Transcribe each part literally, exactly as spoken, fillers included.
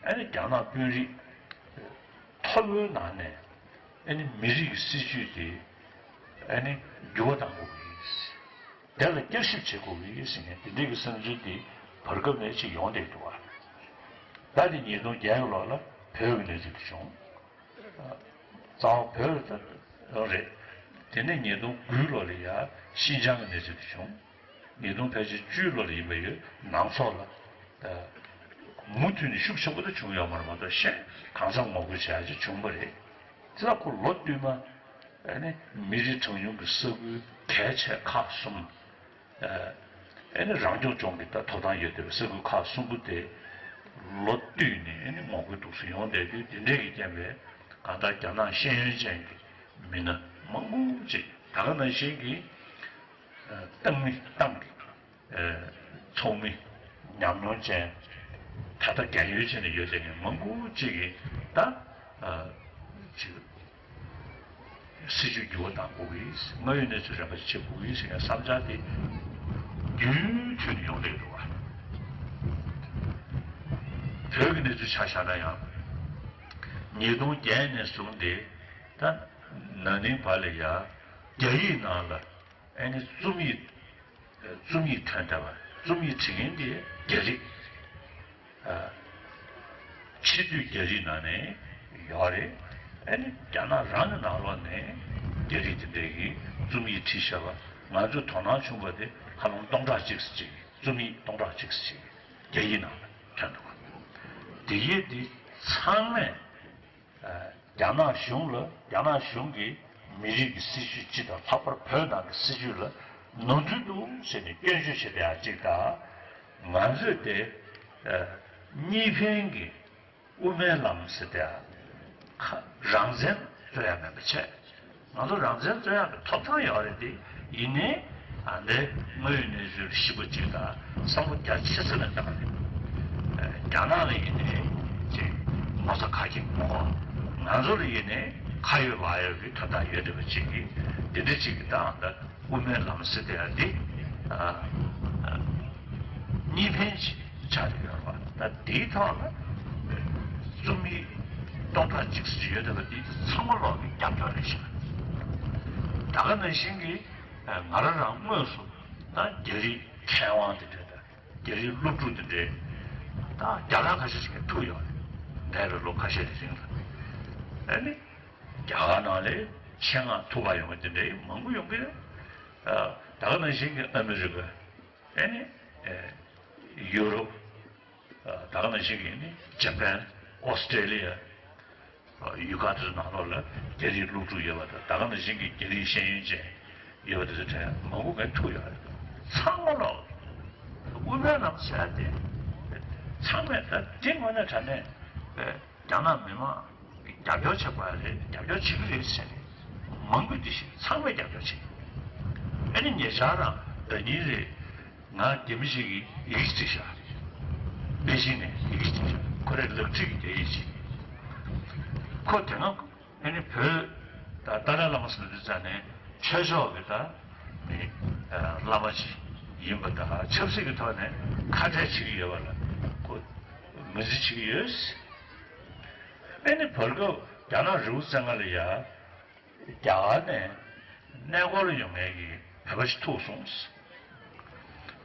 ཨ་ནི་རྒྱ་ནག་དཔོན་རིགས་མཐོ་པོའི་ནང་ནས་ཨ་ནི་མི་རིགས་ཀྱི་སྲིད་བྱུས་དེ་ཨ་ནི་འགྱུར་བ་གཏང་དགོས་ཀྱི་ཡིན། དེ་ལ་བསྐྱར་ཞིབ་བྱེད་དགོས་ཀྱི་ཡིན་ཟེར་མཁན་དེ་འདྲའི་གི་བསམ་ཚུལ་དེ་བར་སྐབས་ནས་ཅིག་ཡོང་བསྡད་འདུག་བ། ད་དེ་ཉིས་སྟོང་བརྒྱད་ལོ་ལ་བོད་ཀྱི་གནས་ཚུལ་དེ་བྱུང་། རྩ་བ་བོད་ལ་ད་རང་རེད། དེ་ནས་ཉིས་སྟོང་དགུ་ལོ་ལ་ཡ་ཤིན་ཅང་གི་གནས་ཚུལ་དེ་བྱུང་། ཉིས་སྟོང་ཕལ་ཆེར་བཅུ་ལོ་ལ་ཡིན་པ་ཡོད། ནང་སོག་ལ་ད་མུ་མཐུད་ནས་ཤུགས་ཆེན་པོ་ད་བྱུང་ཡོད་མ་རེད་མ་གཏོགས་གཞན་གང་འཚམ་ངོ་རྒོལ་བྱེད་ཡ་ཅིག་བྱུང་བ་རེད། དེ་ལ་ཁོ་ལོ་བསྟུད་མ་ཨ་ནི་མི་རིགས་གྲངས་ཉུང་གི་ས་ཁུལ་གལ་ཆེ་ཁག་གསུམ། ཨ་ནི་རང་སྐྱོང་ལྗོངས་ཀྱི་ད་ཐོབ་ཐང་ཡོད་བསྡད་པའི་ས་ཁུལ་ཁག་གསུམ་པོ་དེ་ལོ་བསྟུད་ནས་ཨ་ནི་ངོ་རྒོལ་འདུག་སེ་ཡོང་བསྡད་དུས་དེ་འདྲས་ཀྱི་རྐྱེན་པས་གང་ལྟར་རྒྱ་ནག་ཤེས་ཡོན་ཅན་གྱི་མི་སྣ་མང་པོ་ཅིག་ད་ག་ནང་བཞིན་གྱི་ཏང་མི་ཏང་གི་ཚོགས་མི་ཉམས་མྱོང་ཅན་ད་ལྟ་རྒན་ཡོལ་ཕྱིན་ནས་ཡོད་བསྡད་མཁན་མང་པོ་ཅིག་གིས་ད་ཅིག་སྲིད་ཇུས་འགྱུར་བ་གཏང་དགོས་ཀྱི་ཡིན། དངོས་ཡོད་གནས་ཚུལ་རན་པ་ཞིག་བྱེད་དགོས་ཀྱི་ཡིན་ཟེར་ཡང་བསམ་འཆར་དེ་རྒྱུན་མཐུད་ནས་ཡོང་བསྡད་འདུག་བ། བོད་ཀྱི་གནས་ཚུལ་ཆ་བཞག་ན་ཡང་། ཉིས་སྟོང་བརྒྱད་ནས་བཟུང་སྟེ་ད་ན་ནིང་བར་ལ་ཡ་རྒྱ་ཡིག་ནང་ལ་ཨ་ནི་རྩོམ་ཡིག་རྩོམ་ཡིག་ཐོན་བསྡད་པ། རྩོམ་ཡིག་བྲིས་མཁན་དེ་རྒྱ་རིགས། ཨ། ཕྱི་སྡོད་རྒྱ་རིགས་ནང་ནས་ཡོད་རེད། ཨ་ནི་རྒྱ་ནག་རང་གི་ནང་ལོགས་ནས་རྒྱ་རིགས་དེ་འདྲས་ཀྱིས་རྩོམ་ཡིག་བྲིས་བཞག་པ། ང་ཚོས་དོ་སྣང་བྱུང་བ་དེ་ཧ་ལམ་སྟོང་ཕྲག་གཅིག་ཙམ་ཅིག་རྩོམ་ཡིག་སྟོང་ཕྲག་གཅིག་ཙམ་ཅིག་རྒྱ་ཡིག་ནང་ལ་ཐོན་འདུག་དེ་ཡིས་དེ་ཚང་མས། རྒྱ་ནག་གཞུང་ལ། རྒྱ་ནག་གཞུང་གིས་མི་རིགས་ཀྱི་སྲིད་བྱུས་སྤྱི་དང་ལྷག་པར་བོད་ནང་གི་སྲིད་བྱུས་ལ་ནོར་འཁྲུལ་འདུག་ཟེར་ནས་སྐྱོན་བརྗོད་བྱེད་བསྡད་ཡ་གཅིག་དང་། ང་ཚོས་དེ་གཉིས་ཕན་གྱི་དབུ་མའི་ལམ་ཟེར་བསྡད་ཡ་ཁ་རང་བཙན་རྩོད་ཡ་མེད་པ་བྱས། ང་ཚོ་རང་བཙན་རྩོད་ཡག་གི་ཐོབ་ཐང་ཡོད་རེད་དེ། ཡིན་ནའི་ཨ་འདི་དངོས་ཡོད་གནས་ཚུལ་ཞིབ་པོ་ཅིག་དང་བསམ་བློ་རྒྱ་ཆེ་ས་ནས་བཏང་ནས། རྒྱ་ནག་ལ་ཡིན་ནའི་ཅིག་ངོ་ཚ་ཁ་སྐྱེངས་མ་དགོས། ང་ཚོ་ལ་ཡིན་ནའི་ཁ་ཡོད་ལག་ཡོད་ཀྱི་ཐོབ་ཐང་ཡོད་བསྡད་པ་ཅིག་གིས་འདི་འདྲ་ཅིག་གི་ད་ཨ་འདི་དབུ་མའི་ལམ་ཟེར་དེ་ཡང་འདི་ཨ་ཨ་གཉིས་ཕན་ཅིག་ཆགས་ཀྱི་ཡོད་རེད་པ། ད་འདིའི་ཐོག་ལ་རྩོམ་ཡིག་སྟོང་ཕྲག་གཅིག་ཙམ་ཡོད་བསྡད་པ་འདི་ཚང་མ་ལོག་གི་རྒྱབ་སྐྱོར་རེད་ཤག་ད་ག་ནང་བཞིན་གྱི་ང་རང་རང་དངོས་སུ་ད་རྒྱ་རིགས་མཁས་དབང་དེ་འདྲ་དང་། རྒྱ་རིགས་སློབ་ཕྲུག་དེ་འདྲའི་ད་རྒྱ་གར་ཁ་ཤས་ཤིག་ཐུག་ཡོད་རེད། འདས་པའི་ལོ་ཁ་ཤས་དེ་རིང་ལ། ཨ་ནི་རྒྱ་གར་ནང་ལ་ཆེད་མངགས་ཐུག་པ་ཡོང་བ་དེ་འདྲའི་མང་པོ་ཡོང་གི་རེད། ད་ག་ནང་བཞིན་གྱི་ཨ་མི་རི་ཀ། ཨ་ནི་ཡུ་རོབ། ད་ག་ནང་བཞིན་གྱི་ཨ་ནི་ཇ་པན། ཨོ་སི་ཀྲེ་ལི་ཡ། ཡུལ་ཁག་དེ་ཚོ་ནང་ལོགས་ལ་རྒྱ་རིགས་སློབ་ཕྲུག་ཡོད་པ་དང་། ད་ག་ནང་བཞིན་གྱི་རྒྱ་རིགས་ཤེས་ཡོན་ཅན་ཡོད་པ་དེ་ཚོ་གྲས་མང་པོ་ངས་ཐུག་ཡོད་རེད། ཚང་མ་ལོག་དབུ་མའི་ལམ་ཟེར་ཏེ་ཚང་མས་ད་དེ་དངོས་གནས་དྲང་གནས་རྒྱ་ནག་མི་མང་རྒྱབ་སྐྱོར་བྱེད་དགོས་ཡ་རེད། རྒྱབ་སྐྱོར་བྱེད་ཀྱི་རེད་ཟེར་ནས་མང་པོས་དེ་བཞིན་ཚང་མས་རྒྱབ་སྐྱོར་བྱེད། ཨ་ནི་ཉེ་ཆར་རང་ཟླ་ཉིན་རེད། ང་རྒན་མི་ཞིག་གིས་ཡི་གེ་བྲིས་ཤག་པེ་ཅིང་ནས་ཡི་གེ་བྲིས་ཤག་ཁོ་རའི་ལག་བྲིས་ཀྱི་རྒྱ་ཡིག་ཅིག་ཁོ་དེ་སྔ་ཨ་ནི་བོད་ད་ཏཱ་ལའི་བླ་མ་ཟེར་དུས་ཙ་ནས་ཆོས་ཕྱོགས་ཀྱི་ད་ནི་བླ་མ་ཅིག་ཡིན་པ་དང་། ཆབ་སྲིད་ཀྱི་ཐོག་ནས་ཁ་བྲལ་བྱེད་ཀྱི་ཡོད་པ་ལ་ཁོ་ངོས་འཛིན་བྱེད་ཀྱི་ཡོད། ཨ་ནི་བར་སྐབས་རྒྱ་ནག་རི་བོ་རྩེ་ལྔ་ལ་ཡ། རྒྱ་གར་ནས་གནས་སྐོར་ཡོང་མཁན་གྱི་བོད་པ་ཞིག་ཐུག་སོང་།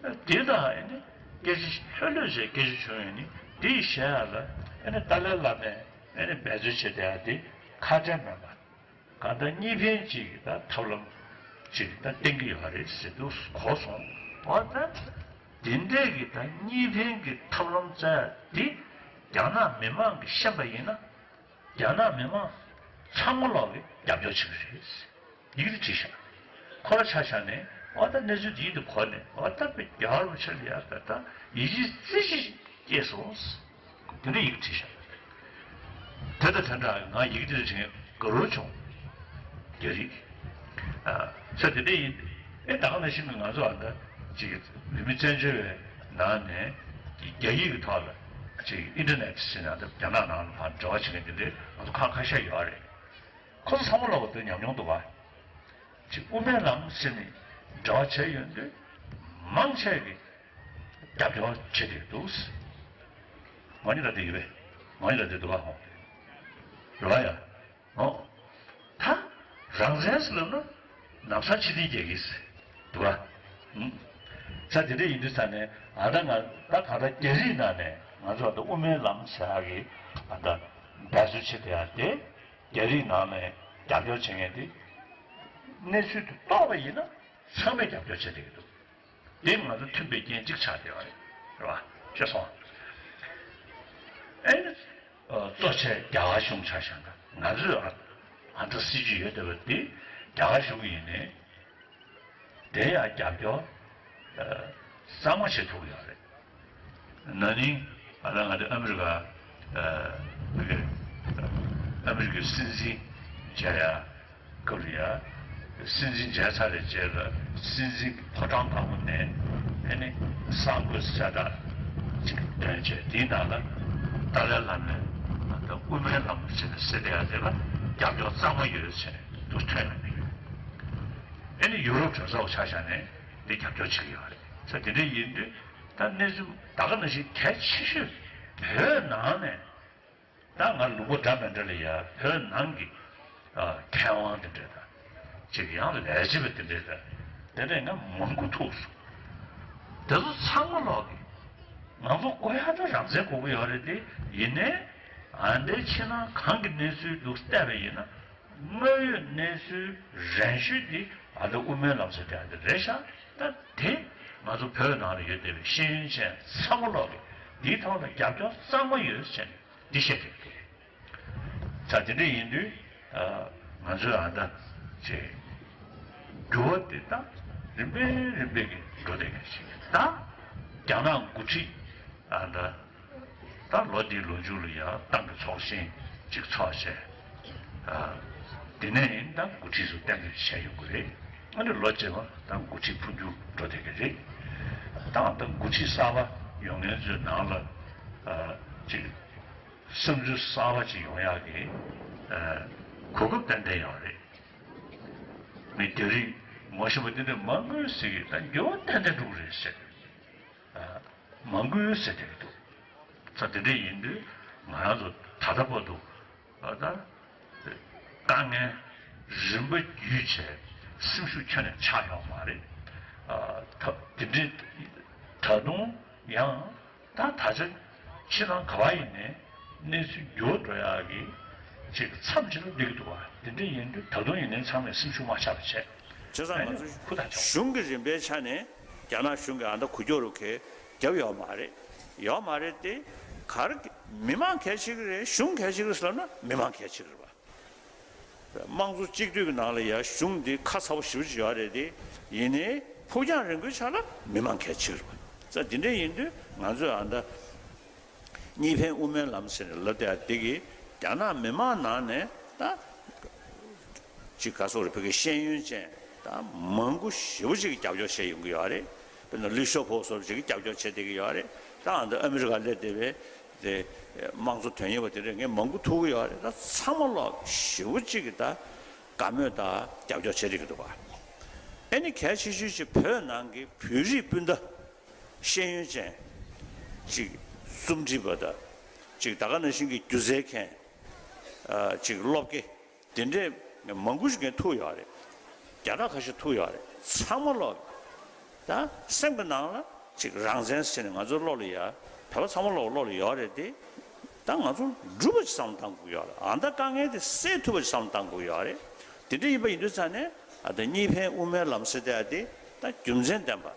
དེ་དང་ཨ་ནི་སྐད་ཆ་ལྷོད་ལྷོད་བྱས་སྐད་ཆ་བྱུང་ཡོད་ནི་དེ་ཡི་གཞས་ཡག་ལ་ཨ་ནི་ཏཱ་ལའི་བླ་མས་ཨ་ནི་འབད་བརྩོན་བྱས་བསྡད་ཡ་དེ་ཁ་བྲལ་མེད་པ། གང་ལྟར་གཉིས་ཕན་གཅིག་གི་ད་ཐབས་ལམ་གཅིག་ད་བསྟན་གྱི་ཡོད་རེད་ཟེར་དུས་གོ་སོང་། འོ་ད་དེ་འདྲས་ཀྱི་ད་གཉིས་ཕན་གྱི་ཐབས་ལམ་བཙལ་ཡ་དེ་རྒྱ་ནག་མི་མང་གིས་ཤེས་པ་ཡིན་ན། རྒྱ་ནག་མི་མང་ཚང་མ་ལོག་གིས་རྒྱབ་སྐྱོར་བྱེད་ཀྱི་རེད། ཡི་གེ་དེ་བྲིས་ཤག་ཁོ་ར་ཆ་བཞག་ནས་འོ་ད་གནས་ཚུལ་འདི་ཡིན་དུ་གོ་ནས་འོ་ད་དཔེ་རྒྱ་གར་རུ་ཆ་ལ་ཡ་ད་ད་ཡིད་ཆེས་རྩེ་གཅིག་སྐྱེས་སོང་། དེ་འདྲ་ཡི་གེ་བྲིས་ཤག་དེ་དང་དེ་འདྲ་ང་ཡི་གེ་དེ་འདྲ་བྲིས་ངས་དགའ་བོ་བྱུང་། རྒྱ་རིགས། ཨ། ས་དེ་འདྲ་ཡིན། ཨེ་ད་ག་ནང་བཞིན་ང་ཚོ་ཨ་ད་ཅིག་བོད་མི་བཙན་བྱོལ་བའི་ནང་ནས་རྒྱ་ཡིག་གི་ཐོག་ལ་ཅིག་ཨིན་ཊར་ནེཊ་ཟེར་ན་ད་རྒྱ་ནག་ནང་ལ་ཕར་འབྲེལ་བ་བྱེད་མཁན་དེ་འདྲའི་ང་ཚོ་ཁག་ཁ་ཤས་ཡོད་རེད། ཁོ་ཚོ་ཚང་མ་ལོག་གི་དེ་ཉམས་མྱོང་འདུག་བ། ཅིག་དབུ་མའི་ལམ་ཟེར་ནས་འབྲེལ་བ་བྱས་ཡོང་དུས་མང་ཆེ་གིས་རྒྱབ་སྐྱོར་བྱེད་ཀྱི་འདུག་ང་གཉིས་ལ་དེ་ཡོད་པས། མ་ཡིན་ལ་དེ་འདུག་ག་ཧོ། རེད་བ་ཡ། ཨོ། ད་རང་བཙན་ཟེར་ལབ་ན་ནམ་སང་ཕྱི་འཐེན་རྒྱག་གི་ཟེར་འདུག་ག་ཨུམ། ས་དེ་འདྲ་ཡིན་དུས་ས་ནས་ཨ་ད་ང་ད་ག་ད་རྒྱ་རིགས་ནང་ནས་ང་ཚོ་ད་དབུ་མའི་ལམ་ཟེར་ཡག་གི་ཨ་ད་འབད་རྩོལ་བྱེད་བསྡད་ཡག་དེ་རྒྱ་རིགས་ནང་ནས་རྒྱབ་སྐྱོར་བྱེད་མཁན་དེ་གནས་ཚུལ་དེ་རྟོགས་པ་ཡིན་ན་ཚང་མས་རྒྱབ་སྐྱོར་བྱེད་བསྡད་ཀྱི་འདུག་དེ་ང་ཚོ་མཐུན་པའི་རྐྱེན་གཅིག་ཆགས་བསྡད་པ་རེད། རེད་བ། ཤེས་སོང་། ཨེ་ནི། གཙོ་ཆེ་རྒྱ་གར་གཞུང་ཆ་བཞག་ན་ང་ཚོས་ཨ་ཨ་འདྲ་སྲིད་ཇུས་ཡོད་བསྡད་པ་འདི་རྒྱ་གར་གཞུང་ཡིན་ནའི་དེ་ཡང་རྒྱབ་སྐྱོར་གཙང་མ་བྱེད་ཐུབ་ཀྱི་ཡོད་རེད། ན་ནིང་ཨ་ད་ང་ཚོ་ཨ་མི་རི་ཀ་ཨ་མི་རི་ཀའི་སྲིད་འཛིན་མཇལ་ཡ། སྐབས་རེ་ཡ། སྲིད་འཛིན་མཇལ་ཚར་བའི་རྗེས་ལ་སྲིད་འཛིན་གྱི་ཕོ་བྲང་དཀར་པོ་ནས་ཨེ་ནི་གསང་དགོས་གསལ་བསྒྲགས་ཅིག་འདོན་བྱས་དེའི་ནང་ལ་ཏཱ་ལའི་བླ་མས་ད་དབུ་མའི་ལམ་ཟེར་ནས་ཟེར་བསྡད་ཡ་དེ་ལ་རྒྱབ་སྐྱོར་གཙང་མ་ཡོད་ཟེར་ནས་འདུག་ཐོན་ཡོང་གི་ཡོད། ཨེ་ནི་ཡུ་རོབ་གྲོས་ཚོགས་ཆ་བཞག་ནས་འདི་རྒྱབ་སྐྱོར་བྱེད་ཀྱི་ཡོད་རེད། ས་དེ་འདྲ་ཡིན་དུས་ད་གནས་ཚུལ་ད་ག་ནང་བཞིན་གལ་ཆེ་ཤོས་བོད་ནང་ནས། ད་ང་ལུང་པ་འདྲ་མི་འདྲ་ལ་ཡ་བོད་ནང་གི་ཨ་མཁས་དབང་དེ་འདྲ་དང་ཅིག་ཡང་ལས་བྱེད་པ་དེ་འདྲ་དང་དེ་འདྲ་ང་མང་པོ་ཐུག་སོང་། དེ་ཚོ་ཚང་མ་ལོག་གི་ང་ཚོ་དགོས་ཡ་ད་རང་བཙན་དགོས་ཀྱི་ཡོད་རེད་དེ། ཡིན་ནའི་ཨ་འདྲའི་ཕྱི་ནང་གང་གི་གནས་ཚུལ་འདུག་བལྟས་པ་ཡིན་ན་དངོས་ཡོད་གནས་ཚུལ་རན་ཤོས་དེ་ཨ་ད་དབུ་མའི་ལམ་ཟེར་དེ་ཨ་འདྲ་རེད་ཤག་ད་དེ་ང་ཚོ་བོད་ནང་ལ་ཡོད་བསྡད་པའི་ཤེས་ཡོན་ཅན་ཚང་མ་ལོག་གི་འདིའི་ཐོག་ལ་རྒྱབ་སྐྱོར་གཙང་མ་ཡོད་ཟེར་ནས། འདི་བཤད་ཀྱི་རེད། ད་དེ་འདྲ་ཡིན་དུས་ང་ཚོས་ཨ་ད་ཅེས་འགྱུར་བ་དེ་ད་རིམ་པས་རིམ་པས་ཀྱིས་འགྲོ་བསྡད་མཁན་ཞིག་ད་རྒྱ་ནག་འགོ་ཁྲིད་ཨ་ད་ད་ལོ་འདིའི་ལོ་མཇུག་ལ་ཡང་ཏང་གི་ཚོགས་ཆེན་ཅིག་ཚོགས་བྱས། དེ་ནས་ཡིན་ད་འགོ་ཁྲིད་ཚོ་གཏན་འཁེལ་བྱས་ཡོང་གི་རེད། ཨ་ནི་ལོ་རྗེས་མ་ད་འགོ་ཁྲིད་འཕོ་འགྱུར་འགྲོ་བསྡད་ཀྱི་རེད། ད་ད་འགོ་ཁྲིད་གསར་པ་ཡོང་མཁན་ཚོའི་ནང་ལ་ཅིག་བསམ་ཚུལ་གསར་པ་ཅིག་ཡོང་ཡག་གི་ཨ་གོ་སྐབས་ཏན་ཏན་ཡོད་རེད། མི་རྒྱ་རིགས་ངོ་ཤེས་པ་དེ་འདྲ་མང་པོས་ཟེར་གི་ད་འགྱུར་བ་ཏན་ཏན་འགྲོ་གི་རེད་ཟེར། ཨ་མང་པོས་ཟེར་བསྡད་ཀྱི་འདུག་ད་དེ་འདྲ་ཡིན་དུས་ང་རང་ཚོ་ད་ལྟ་བར་དུ་ཨ་ད་དཀའ་ངལ་རིམ་པ་བརྒྱུད་བྱས་སེམས་ཤུགས་ཁྱོན་ནས་ཆག་ཡོད་མ་རེད། ཨ་ད་དེ་འདྲའི་ད་དུང་ཡང་། ད་ད་ཆ་ཕྱི་ནང་ག་བ་ཡིན་ནའི་གནས་ཚུལ་འགྱུར་འགྲོ་ཡག་གི་ཅིག་མཚམས་ཅིག་ལ་སླེབས་ཀྱི་འདུག་བ། དེ་འདྲ་ཡིན་དུས་ད་དུང་ཡིན་ནའི་ཚང་མས་སེམས་ཤུགས་མ་ཆག་པ་བྱས། བྱས་ཙང་ང་ཚོ་ཧུར་ཐག་བྱུང་། གཞུང་གི་རིམ་པའི་ཆ་ནས་རྒྱ་ནག་གཞུང་གིས་ཨ་མདའ་འགུལ་སྐྱོད་རུ་ཁེ་རྒྱབ་ཡོད་མ་རེད། ཡོད་མ་རེད་དེ། ག་རེ་མི་མང་གལ་ཆེ་གི་རེད། གཞུང་གལ་ཆེ་གི་རེད་ཟེར་ལབ་ན་མི་མང་གལ་ཆེ་གི་རེད་བ། དམངས་གཙོ་གཅིག་སྡུད་ཀྱི་ནང་ལ་ཡ་གཞུང་འདི་ཁ་ཚ་པོ་ཞེ་པོ་ཅིག་ཡོད་རེད་དེ། ཡིན་ནའི་ཕུགས་རྒྱང་རིང་པོའི་ཆ་ལ་མི་མང་གལ་ཆེ་རེད་བ། ཙང་འདི་འདྲ་ཡིན་དུས་ང་ཚོས་ཨ་མདའ་གཉིས་ཕན་དབུ་མའི་ལམ་ཟེར་ནས་ལབ་བསྡད་ཡ་འདི་གིས་རྒྱ་ནག་མི་མང་ནང་ནས་ད་ཅིག་ག་སོགས་རེད། བོད་ཀྱི་ཤེས་ཡོན་ཅན་ད་མང་པོ་ཞེ་པོ་ཅིག་གིས་རྒྱབ་སྐྱོར་བྱས་ཡོང་གི་ཡོད་རེད། དཔེར་ན་ལི་ཤོ་ཕོ་སོགས་ཅིག་གིས་རྒྱབ་སྐྱོར་བྱས་བསྡད་ཀྱི་ཡོད་རེད། ད་ཨ་མདའ་ཨ་མི་རི་ཀ་སླེབས་བསྡད་པའི་དེ་དམངས་གཙོ་དོན་གཉེར་བ་དེ་འདྲས་ངས་མང་པོ་ཐུག་གི་ཡོད་རེད། ད་ཚང་མ་ལོག་ཞེ་པོ་ཅིག་གིས་ད་དགའ་མོས་དང་རྒྱབ་སྐྱོར་བྱེད་བསྡད་ཀྱི་འདུག་ག་ཨེ་ནི་གལ་ཆེ་ཤོས་ཅིག་བོད་ནང་གི་བོད་རིགས་སྤུན་ཟླ་ཤེས་ཡོན་ཅན་ཅིག་རྩོམ་སྒྲིག་པ་དང་ཅིག་ད་ག་ནང་བཞིན་གྱི་སྒྱུ་རྩལ་མཁན་ཨ་ཅིག་སློབ་དགེ་དེ་འདྲས་མང་པོ་ཞིག་ངས་ཐུག་ཡོད་རེད། བརྒྱ་ཕྲག་ཁ་ཤས་ཐུག་ཡོད་རེད། ཚང་མ་ལོག་ད་སེམས་ཀྱི་ནང་ལ་ཅིག་རང་བཙན་ཟེར་ནས་ང་ཚོའི་བློ་ལ་ཡ་བོད་པ་ཚང་མ་ལོག་བློ་ལ་ཡོད་རེད་དེ། ད་ང་ཚོ་འགྲུབ་པ་ཅིག་བསམ་བློ་བཏང་དགོས་ཡོད་རེད། ཨ་མདའ་དཀའ་ངལ་དེ་སེལ་ཐུབ་པ་ཅིག་བསམ་བློ་བཏང་དགོས་ཡོད་རེད། དེ་འདྲ་ཡིན་པ་ཡིན་དུས་ཙང་ནས་ཨ་ད་གཉིས་ཕན་དབུ་མའི་ལམ་ཟེར་བསྡད་ཡ་དེ་ད་རྒྱུ་མཚན་ལྡན་པ།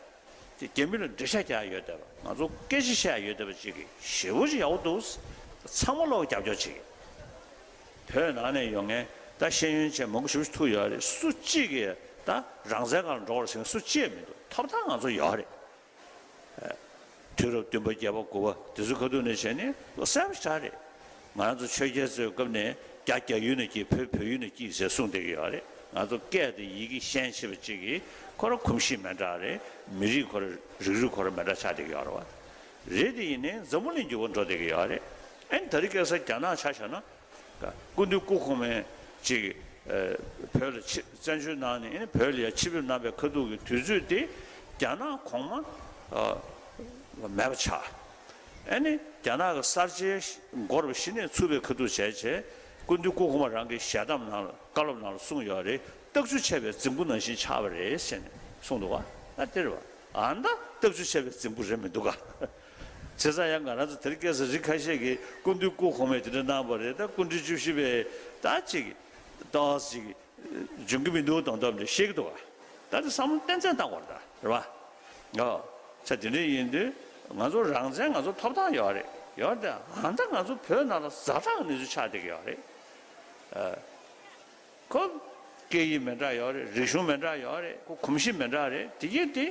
དེ་རྒྱ་མི་ལ་འགྲེལ་བཤད་རྒྱག་ཡ་ཡོད་བསྡད་པ། ང་ཚོ་སྐད་ཆ་བཤད་ཡ་ཡོད་བསྡད་པ་ཅིག་གིས་ཞེ་པོ་ཅིག་ཡག་པོ་འདུག་ཚང་མ་ལོག་རྒྱབ་སྐྱོར་བྱེད་ཀྱི། བོད་ནང་ནས་ཡོང་མཁན་ད་ཤེས་ཡོན་ཅན་མང་པོ་ཞེ་པོ་ཅིག་ཐུག་ཡོད་རེད། སུ་གཅིག་གིས་ད་རང་བཙན་སྒང་ལ་འགྲོ་དགོས་རེད་ཟེར་མཁན་སུ་གཅིག་ཡང་མི་འདུག་ཐོབ་ཐང་ང་ཚོ་ཡོད་རེད། དུས་རབས་བདུན་པ་བརྒྱད་པ་དགུ་པ་དེ་ཚོའི་ཁ་ཐུག་ནས་བྱས་ནས་བློ་གསལ་པོ་ཞིག་རེད། ང་རང་ཚོ་ཆོས་རྒྱལ་ཚོའི་སྐབས་ནས་རྒྱ་རྒྱ་ཡུལ་ནས་སྐྱེས། བོད་བོད་ཡུལ་ནས་སྐྱེས་ཟེར་གསུངས་བསྡད་ཀྱི་ཡོད་རེད། ང་ཚོ་སྐད་དང་ཡི་གེ་ཤན་ཤེས་པ་གཅིག་གིས་ཁོ་རང་གོམས་གཤིས་མི་འདྲ་རེད། མི་རིགས་ཁོ་རང་རིགས་རུས་ཁོ་རང་མི་འདྲ་ཆགས་བསྡད་ཀྱི་ཡོད་རེད་བ། རེད་དེ་ཡིན་ནའི་འཛམ་བུ་གླིང་འགྱུར་བ་འགྲོ་བསྡད་ཀྱི་ཡོད་རེད། ཨ་ནི་ད་རེས་ཁ་སང་རྒྱ་ནག་ཆ་བཞག་ན། སྐུ་མདུན་སྐུ་གོང་མས་ཅིག་བོད་ལ་ཆེད་བཙན་བྱོལ་ནང་ནས་བོད་ལ་ཡ་ཆེད་ཕེབས་གནང་བའི་ཁ་ཐུག་གི་དུས་ཚོད་དེ་རྒྱ་ནག་གོང་མ་མེད་པ་ཆགས། ཨ་ནི་རྒྱ་ནག་གི་གསར་བརྗེའི་འགོ་རུ་གཞི་ནས་ཚུགས་པའི་ཁ་ཐུག་བྱས་བྱས། སྐུ་མདུན་སྐུ་གོང་མ་རང་གི་ཞལ་གདམས་ནང་ལ་བཀའ་སློབ་ནང་ལ་གསུངས་ཡོད་རེད། སྟག་ཆུ་ཆད་པའི་རྫིང་བུ་ནང་བཞིན་ཆགས་པ་རེད་ཟེར་ནས་གསུངས་འདུག་ག་ད་དེ་རེད་བ། ཨ་ད་སྟག་ཆུ་ཆད་པའི་རྫིང་བུ་རེད་མི་འདུག་ག་བྱས་ཙང་ཡང་ང་རང་ཚོ་དེ་རིང་ཁ་སང་རིགས་ཁ་ཤས་ཀྱིས་སྐུ་མདུན་སྐུ་གོང་མས་དེ་འདྲ་གནང་བ་རེད། ད་སྐུ་ཕྲེང་བཅུ་བཞི་པས་ད་ཅིག་ཏོག་ཙམ་ཅིག་འཇོན་གྱི་མི་འདུག་དང་དོམ་དེ་བཤད་ཀྱི་འདུག་ག་ད་དེ་བསམ་བློ་གཏན་ཚིགས་བཏང་དགོས་རེད་ད། རེད་བ། ཨོ། ས་དེ་འདྲ་ཡིན་དུས་ང་ཚོ་རང་བཙན་ང་ཚོ་ཐོབ་ཐང་ཡོད་རེད། ཡོད་དེ་ཨ་ད་ང་ཚོ་བོད་ནང་ལ་ཛ་དྲག་གི་གནས་ཚུལ་ཆགས་བསྡད་ཀྱི་ཡོད་རེད། ཨ། ཁོ་སྐད་ཡིག་མི་འདྲ་ཡོད་རེད། རིག་གཞུང་མི་འདྲ་ཡོད་རེད། ཁོ་གོམས་གཤིས་མི་འདྲ་རེད། དེ་གྱིས་དེ་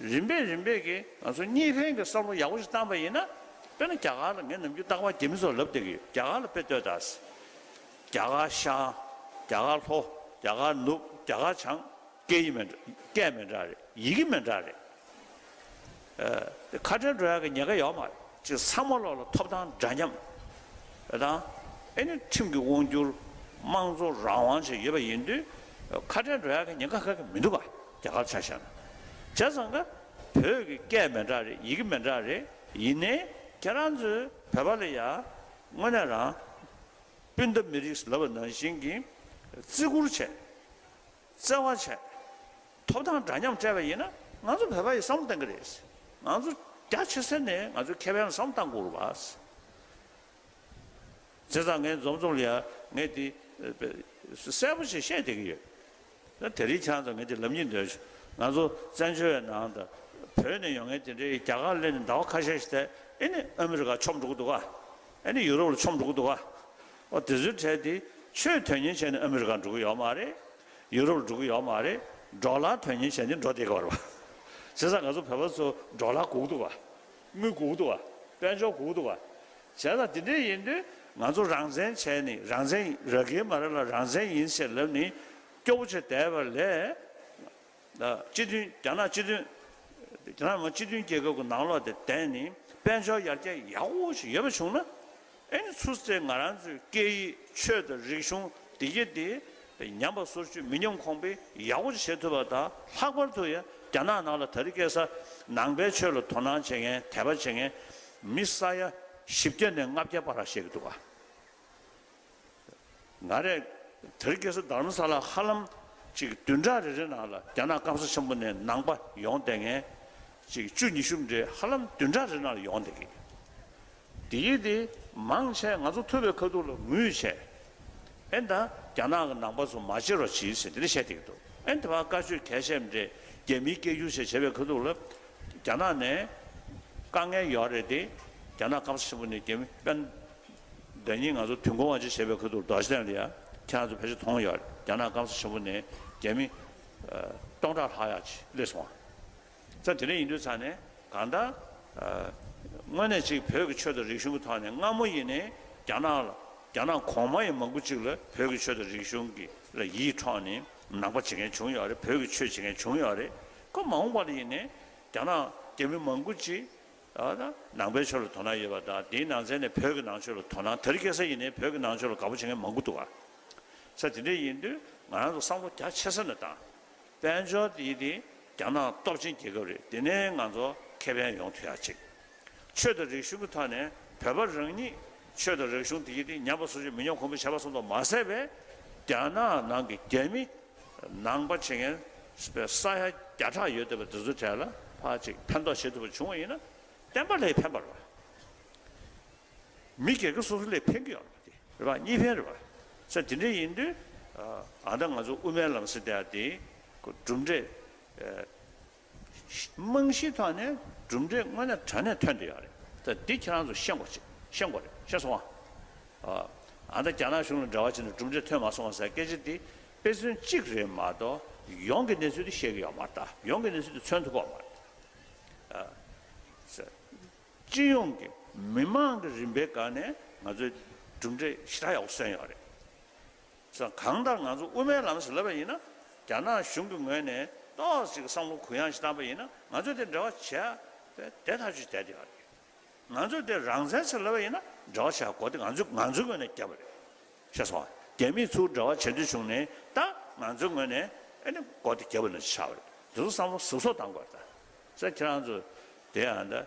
རིམ་པས་རིམ་པས་ཀྱིས་ང་ཚོ་གཉིས་ཕན་གྱི་བསམ་བློ་ཡག་པོ་ཞིག་བཏང་པ་ཡིན་ན། དཔེར་ན་རྒྱ་གར་ལ་ངས་ནམ་རྒྱུན་རྟག་པར་རྒྱ་མི་ཚོར་ལབ་བསྡད་ཀྱི་ཡོད། རྒྱ་གར་ལ་དཔེ་ལྟོས་དང་། རྒྱ་གར་ཤར། རྒྱ་གར་ལྷོ། རྒྱ་གར་ནུབ། རྒྱ་གར་བྱང་། སྐད་ཡིག་མི་འདྲ། སྐད་མི་འདྲ་རེད། ཡི་གེ་མི་འདྲ་རེད། ཨ། དེ་ཁ་བྲལ་འགྲོ་ཡག་གི་ཉེན་ཁ་ཡོད་མ་རེད། ཅིག་ཚང་མ་ལོག་ལ་ཐོབ་ཐང་འདྲ་མཉམ་དང་། ཨེ་ནི་ཁྲིམས་ཀྱི་དབང་སྒྱུར། དམངས་གཙོ་རང་དབང་བཅས་ཡོད་པ་ཡིན་དུས། ཁ་བྲལ་འགྲོ་ཡག་གི་ཉེན་ཁ་ག་གེ་མི་འདུག་ག་རྒྱ་གར་ཆ་བཞག་ན། བྱས་ཙང་ཀ་བོད་ཀྱི་སྐད་མི་འདྲ་རེད། ཡི་གེ་མི་འདྲ་རེད། ཡིན་ནའི་ཁྱེད་རང་ཚོའི་བོད་པ་ལ་ཡ་དངོས་གནས་རང་སྤུན་ཟླ་མི་རིགས་ལབ་པ་ནང་བཞིན་གྱི་བརྩི་བཀུར་བྱས། བརྩེ་བ་བྱས། ཐོབ་ཐང་འདྲ་མཉམ་སྤྲད་པ་ཡིན་ན་ང་ཚོ་བོད་པ་ཡིས་བསམ་བློ་གཏང་གི་རེད། ང་ཚོ་རྒྱ་ཆེ་ས་ནས་ང་ཚོའི་ཁེ་ཕན་ལ་བསམ་བློ་གཏང་དགོས་རེད་པ། བྱས་ཙང་ངས་འཛོམས་འཛོམས་ལ་ཡ་ངས་དེ་གསལ་པོ་ཞིག་བཤད་བསྡད་ཀྱི་ཡོད། ད་དེ་རིང་ཁྱེད་རང་ཚོ་ངས་དེ་ལབ་སྙིང་འདོད་བྱུང་། ང་ཚོ་བཙན་བྱོལ་བའི་ནང་དུ་བོད་ནས་ཡོང་མཁན་དེ་འདྲའི་རྒྱ་གར་སླེབས་ནས་ཟླ་བ་ཁ་ཤས་ཤིག་བསྡད། ཨེ་ནི་ཨ་མི་རི་ཀ་མཆོངས་འགྲོ་གི་འདུག་ག་ཨེ་ནི་ཡུ་རོབ་ལ་མཆོངས་འགྲོ་གི་འདུག་ག་ཨོ་དེ་ཚོའི་གྲས་དེ་ཆོས་དོན་གཉེར་བྱས་ནས་ཨ་མི་རི་ཀ་འགྲོ་གི་ཡོད་མ་རེད། ཡུ་རོབ་ལ་འགྲོ་གི་ཡོད་མ་རེད། ཌོ་ལར་དོན་གཉེར་བྱས་ནས་འགྲོ་བསྡད་ཀྱི་ཡོད་རེད་པ། བྱས་ཙང་ང་ཚོ་བོད་པ་ཚོ་ཌོ་ལར་དགོས་ཀྱི་འདུག་ག་དངུལ་དགོས་ཀྱི་འདུག་ག་དཔལ་འབྱོར་དགོས་ཀྱི་འདུག་ག་བྱས་ཙང་དེ་འདྲ་ཡིན་དུས་ང་ཚོ་རང་བཙན་བྱས་ནས་རང་བཙན་ར་གེ་མ་ར་ལ་རང་བཙན་ཡིན་ཞེས་ལབ་ནས་སྐྱོ་པོ་བྱས་བསྡད་པ་ལས། སྤྱི་མཐུན་རྒྱ་ནག་སྤྱི་མཐུན། རྒྱ་ནག་མི་དམངས་སྤྱི་མཐུན་རྒྱལ་ཁབ་ཀྱི་ནང་ལོགས་དེ་བསྡད་ནས་དཔལ་འབྱོར་ཡར་རྒྱས་ཡག་པོ་ཞིག་ཡོད་པ་བྱུང་ན། ཨེ་ནི་ཚུར་ཚེ་ང་རང་ཚོའི་སྐད་ཡིག་ཆོས་དང་རིག་གཞུང་འདི་གྱད་དེ་ཉམས་པ་སོར་ཆུད་མི་ཉམས་གོང་འཕེལ་ཡག་པོ་ཞིག་བྱེད་ཐུབ་པ་དང་། ལྷག་པར་དུ་ཡང་རྒྱ་ནག་ནང་ལ་དེ་རིང་ཁ་སང་ནང་པའི་ཆོས་ལ་དོ་སྣང་བྱེད་མཁན་དད་པ་བྱེད་མཁན་མི་ས་ཡ་བཞི་བརྒྱ་ནས་ལྔ་བརྒྱ་བར་ལ་བཤད་ཀྱི་འདུག་ག་ང་རས་དེ་རིང་ཁ་སང་དྷ་རམ་ས་ལ་ཧ་ལམ་ཅིག་བདུན་ཕྲག་རེ་རེ་ནང་ལ་རྒྱ་ནག་སྐམ་ས་ཆེན་པོ་ནས་ནང་པ་ཡོང་བསྡད་མཁན་ཅིག་བཅུ་ཉི་ཤུ་འདྲ་ཧ་ལམ་བདུན་ཕྲག་རེ་ནང་ལ་ཡོང་བསྡད་ཀྱི། དེ་ཡིན་དེ་མང་ཆེ་ང་ཚོ་ཐུབ་པའི་ཁ་ཐུག་ལ་ངུས་བྱས། ཨེ་ད་རྒྱ་ནག་གི་ནང་པ་ཚོ་མ་བྱེད་རོགས་གྱིས་ཟེར་དེ་འདྲ་བཤད་བསྡད་ཀྱི་འདུག་ཨེ་དེ་བར་བཀའ་ཆོས་གལ་ཆེ་འདྲ་རྒྱ་མིའི་སྐད་སྒྱུར་བྱས་བྱས་པའི་ཁ་ཐུག་ལ་རྒྱ་ནག་ནས་དཀའ་ངལ་ཡོད་རེད་དེ། རྒྱ་ནག་སྐམ་ས་ཆེན་པོ་ནས་རྒྱ་མི་དཔོན། ཟླ་ཉིན་ང་ཚོ་དུས་འཁོར་དབང་ཆེན་བྱེད་པའི་ཁ་ཐུག་རྡོ་རྗེ་གདན་ལ་ཡ་ཁྱེད་རང་ཚོ་ཕལ་ཆེར་མཐོང་ཡོད་རེད། རྒྱ་ནག་སྐམ་ས་ཆེན་པོ་ནས་རྒྱ་མི་སྟོང་ཕྲག་ལྷག་ཡ་ཅིག་སླེབས་སོང་། ཙང་དེ་འདྲ་ཡིན་དུས་ཙང་ནས་གང་ལྟར་དངོས་གནས་ཅིག་བོད་ཀྱི་ཆོས་དང་རིག་གཞུང་གི་ཐོག་ནས་སྔ་མོ་ཡིན་ནའི་རྒྱ་ནག་ལ་རྒྱ་ནག་གོང་མ་ཡིན་མང་པོ་ཅིག་ལ་བོད་ཀྱི་ཆོས་དང་རིག་གཞུང་གི་ལ་ཡིད་འཕྲོག་ནས་ནང་པ་བྱེད་མཁན་བྱུང་ཡོད་རེད། བོད་ཀྱི་ཆོས་བྱེད་མཁན་བྱུང་ཡོད་རེད། ཁོ་མ་འོངས་པ་ལ་ཡིན་ནའི་རྒྱ་ནག་རྒྱ་མི་མང་པོ་ཅིག་ཨ་ད་ནང་པའི་ཆོས་ལ་དོ་སྣང་ཡོད་པ་དང་། དེའི་ནང་ཚན་ནས་བོད་ཀྱི་ནང་ཆོས་ལ་དོ་སྣང་། དེ་རིང་ཁ་སང་ཡིན་ནའི་བོད་ཀྱི་ནང་ཆོས་ལ་དགའ་པོ་བྱེད་མཁན་མང་པོ་འདུག་ག་ས་དེ་འདྲ་ཡིན་དུས་ང་རང་ཚོ་བསམ་བློ་རྒྱ་ཆེ་ས་ནས་བཏང་། དཔལ་འབྱོར་དེ་དེ་རྒྱ་ནག་སྟོབས་ཆེན་རྒྱལ་ཁབ་རེད། དེ་ནས་ང་ཚོ་ཁེ་ཕན་ཡོང་ཐུབ་ཡག་ཅིག་ཆོས་དང་རིག་གཞུང་གི་ཐོག་ནས་བོད་པ་རང་ཉིད་ཆོས་དང་རིག་གཞུང་དེ་གྱད་དེ་ཉམས་པ་སོར་ཆུད་མི་ཉམས་གོང་འཕེལ་བྱས་པ་ཙམ་དུ་མ་ཟད་པའི་རྒྱ་ནག་ནང་གི་རྒྱ་མི་ནང་པ་བྱེད་མཁན་ས་ཡ་བརྒྱ་ཕྲག་ཡོད་བསྡད་པ་དེ་ཚོའི་གྲས་ལ་ཕར་ཅིག་ཕན་ཐོགས་བྱེད་ཐུབ་པ་བྱུང་བ་ཡིན་ན་བསྟན་པ་ལ་ཕན་པ་རེད་པ། མི་སྒེར་གྱི་སོ་སོ་ལ་ཕན་གྱི་ཡོད་རེད་པ། དེ་རེད་པ། གཉིས་ཕན་རེད་པ། ས་དེ་འདྲ་ཡིན་དུས་ཨ་ད་ང་ཚོ་དབུ་མའི་ལམ་ཟེར་བསྡད་ཡ་དེ་ཁོ་གྲུབ་འབྲས་རྨང་གཞིའི་ཐོག་ནས་གྲུབ་འབྲས་དངོས་གནས་དྲང་གནས་ཐོན་བསྡད་ཡོད་རེད། ད་འདི་ཁྱེད་རང་ཚོ་ཤེས་དགོས་ཅིག་ཤེས་དགོས་རེད། ཤེས་སོང་ཨ། ཨ་ད་རྒྱ་ནག་གཞུང་ལ་འབྲེལ་བ་བྱས་ནས་གྲུབ་འབྲས་ཐོན་མ་སོང་བ་ཟེར་སྐད་ཆ་འདི་དཔེ་མཚོན་གཅིག་རེད་མ་གཏོགས་ཡོངས་ཀྱི་གནས་ཚུལ་འདི་བཤད་ཀྱི་ཡོད་མ་རེད། ད་ཡོངས་ཀྱི་གནས་ཚུལ་འདི་མཚོན་ཐུབ་ཀྱི་ཡོད་མ་རེད། ཨ། སྤྱི་ཡོངས་ཀྱི་མི་མང་གི་རིམ་པའི་སྒང་ནས་ང་ཚོས་གྲུབ་འབྲས་ཞེ་དྲག་ཡག་པོ་སོན་ཡོད་རེད། ཙང་གང་ལྟར་ང་ཚོ་དབུ་མའི་ལམ་ཟེར་ལབ་པ་ཡིན་ན་རྒྱ་ནག་གཞུང་གི་ངོས་ནས་ཏོག་ཙམ་བསམ་བློ་གུ་ཡངས་ཤིག་བཏང་པ་ཡིན་ན་ང་ཚོས་དེ་འབྲེལ་བ་བྱས་དེ་ཐག་ཆོད་བསྡད་ཡོད་རེད། ང་ཚོས་དེ་རང་བཙན་ཟེར་ལབ་པ་ཡིན་ན་འབྲེལ་བ་བྱས་སྒོ་དེ་ང་ཚོས་ང་ཚོའི་ངོས་ནས་བརྒྱབ་པ་རེད། ཤེས་སོང་། རྒྱ་མིས་ཚུར་འབྲེལ་བ་བྱེད་འདོད་བྱུང་ནས་ད་ང་ཚོའི་ངོས་ནས་ཨེ་ནི་སྒོ་དེ་བརྒྱབ་པ་ནང་བཞིན་ཆགས་པ་རེད། དེ་ཚོ་བསམ་བློ་གཟབ་གཟབ་བཏང་དགོས་རེད་ད། ས་ཁྱེད་རང་ཚོ་དེ་ཡང་ད་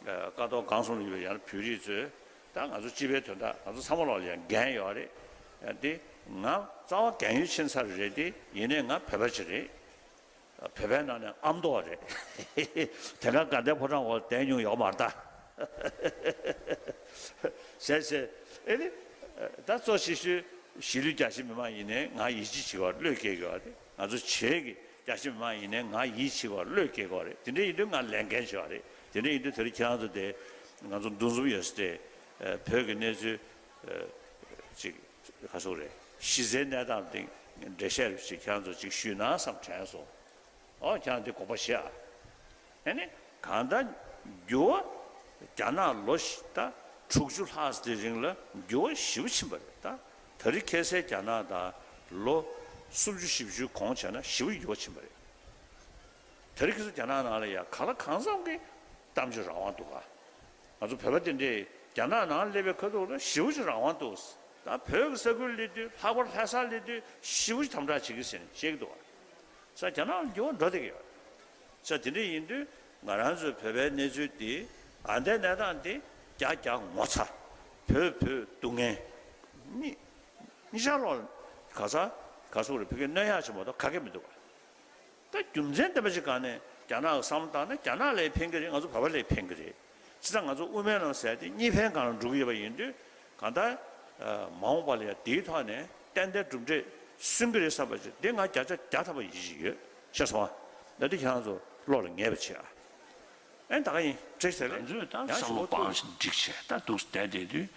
ཀ་ཐོག་གང་གསུམ་ལ་ཡོད་པའི་ཡང་བོད་རིགས་ཚོས་ད་ང་ཚོ་སྤྱི་པའི་དོན་དག་ང་ཚོ་ཚང་མ་ལོག་ལ་ཡང་འགན་ཡོད་རེད། འདི་ང་རྩ་བ་རྒན་ཡོལ་ཕྱིན་ཚར་རེད། དེ་ཡིན་ནའི་ང་བོད་པ་ཅིག་རེད། བོད་པའི་ནང་ནས་ཨ་མདོ་བ་རེད། དེ་སྔ་དགའ་ལྡན་ཕོ་བྲང་འོག་བསྡད་མྱོང་ཡོད་མ་རེད་ད། ཟེར་ཟེར། ཨེ་ནི། ད་གཙོ་ཆེ་ཤོས་གཞིས་ལུས་རྒྱ་ཆེ་མི་མང་ཡིན་ནའི་ང་ཡིད་ཆེས་བྱེད་དགོས་བློས་འགེལ་དགོས་རེད། ང་ཚོ་བྱེས་ཀྱི་རྒྱ་ཆེ་མི་མང་ཡིན་ནའི་ང་ཡིད་ཆེས་དགོས་བློས་འགེལ་དགོས་རེད། དེ་འདྲ་ཡིན་དུས་ང་ལས་འགན་ཆེ་བ་རེད། དེ་འདྲ་ཡིན་དུས་དེ་རིང་ཁྱེད་རང་ཚོ་དེ་ང་ཚོ་འདུ་འཛོམས་ཡོད་ས་དེ་བོད་ཀྱི་གནས་ཚུལ་ཅིག་ག་ཚོད་རེད། གཞི་རྩའི་གནས་སྟངས་སྟེང་འགྲེལ་བཤད་ཅིག་ཁྱེད་རང་ཚོ་ཅིག་ཞུས་ན་བསམ་དྲན་སོང་། ཨོ་ཁྱེད་རང་འདི་དགོངས་པ་བཞེས་ཨ། ཨ་ནི་གང་ལྟར་འགྱུར་བ་རྒྱ་ནག་ལོ་ད་དྲུག་ཅུ་ལྷག་ཙམ་དེ་རིང་ལ་འགྱུར་བ་ཞེ་པོ་ཕྱིན་པ་རེད་ད། དེ་རིང་ཁ་སང་རྒྱ་ནག་དང་ལོ་སུམ་ཅུ་བཞི་བཅུ་གོང་བྱས་ན་ཞེ་པོ་འགྱུར་བ་ཕྱིན་པ་རེད། དེ་རིང་ཁ་སང་རྒྱ་ནག་ནང་ལ་ཡ་ག་ལ་གང་འཚམ་གྱི་གཏམ་བརྗོད་རང་དབང་འདུག་ག་ང་ཚོ་བོད་པ་དེ་འདྲས་རྒྱ་ནག་ནང་སླེབས་པའི་ཁ་ཐུག་ལ་ཞེ་པོ་ཅིག་རང་དབང་འདུག་ད་བོད་ཀྱི་ས་ཁུལ་སླེབས་དུས་ལྷག་པར་ལྷ་སར་སླེབས་དུས་ཞེ་པོ་ཅིག་དམ་དྲག་བྱེད་ཀྱི་ཟེར་ནས་བཤད་ཀྱི་འདུག་ག་ས་རྒྱ་ནག་ལ་འགྱུར་བ་འགྲོ་བསྡད་ཀྱི་ཡོད། ས་དེ་འདྲ་ཡིན་དུས་ང་རང་ཚོའི་བོད་པའི་གནས་ཚུལ་འདི་ཨ་འདའི་གནས་སྟངས་འདི་རྒྱ་རྒྱ་ངོ་ཚ། བོད་བོད་སྡུག་བསྔལ་གཉིས་གཉིས་ཆར་ལོག་ག་ས་ག་སོག་རེད་བོད་སྐད་གནོད་ཡག་ཆེན་པོ་དང་ག་གེ་མི་འདུག་ག་ད་རྒྱུ་མཚན་ལྡན་པ་ཞིག་གང་ནས་རྒྱ་ནག་གི་བསམ་བློ་བཏང་ན་རྒྱ་ནག་ལ་ཕན་གྱི་རེད། ང་ཚོ་བོད་པ་ལ་ཕན་གྱི་རེད། བྱས་ཙང་ང་ཚོ་དབུ་མའི་ལམ་ཟེར་དེ་གཉིས་ཕན་སྒང་ལ་འགྲོ་གི་ཡོད་པ་ཡིན་དུས་གང་ལྟར་མ་འོངས་པ་ལ་ཡང་དེའི་ཐོག་ནས་ཏན་ཏན་གྲུབ་འབྲས་སོན་གྱི་རེད་བསམ་པ་ཞིག་འདི་ང་བརྒྱ་ཆ་བརྒྱ་ཐམ་པ་ཡིད་ཆེས་ཡོད། ཤེས་སོང་ཨ། ད་དེ་ཁྱེད་རང་ཚོ་བློ་ལ་ངེས་པ་བྱེད་ཨ། ཨེ་ད་ག་ཡིན་བྲིས་ཟེར་ང་ཚོས་ད་ཡང་བསམ་བློ་ཞུ་སྤང་ཞིག་འགྲིག་བྱས་ད་འདུག་བསྡད་བསྡད་དུས།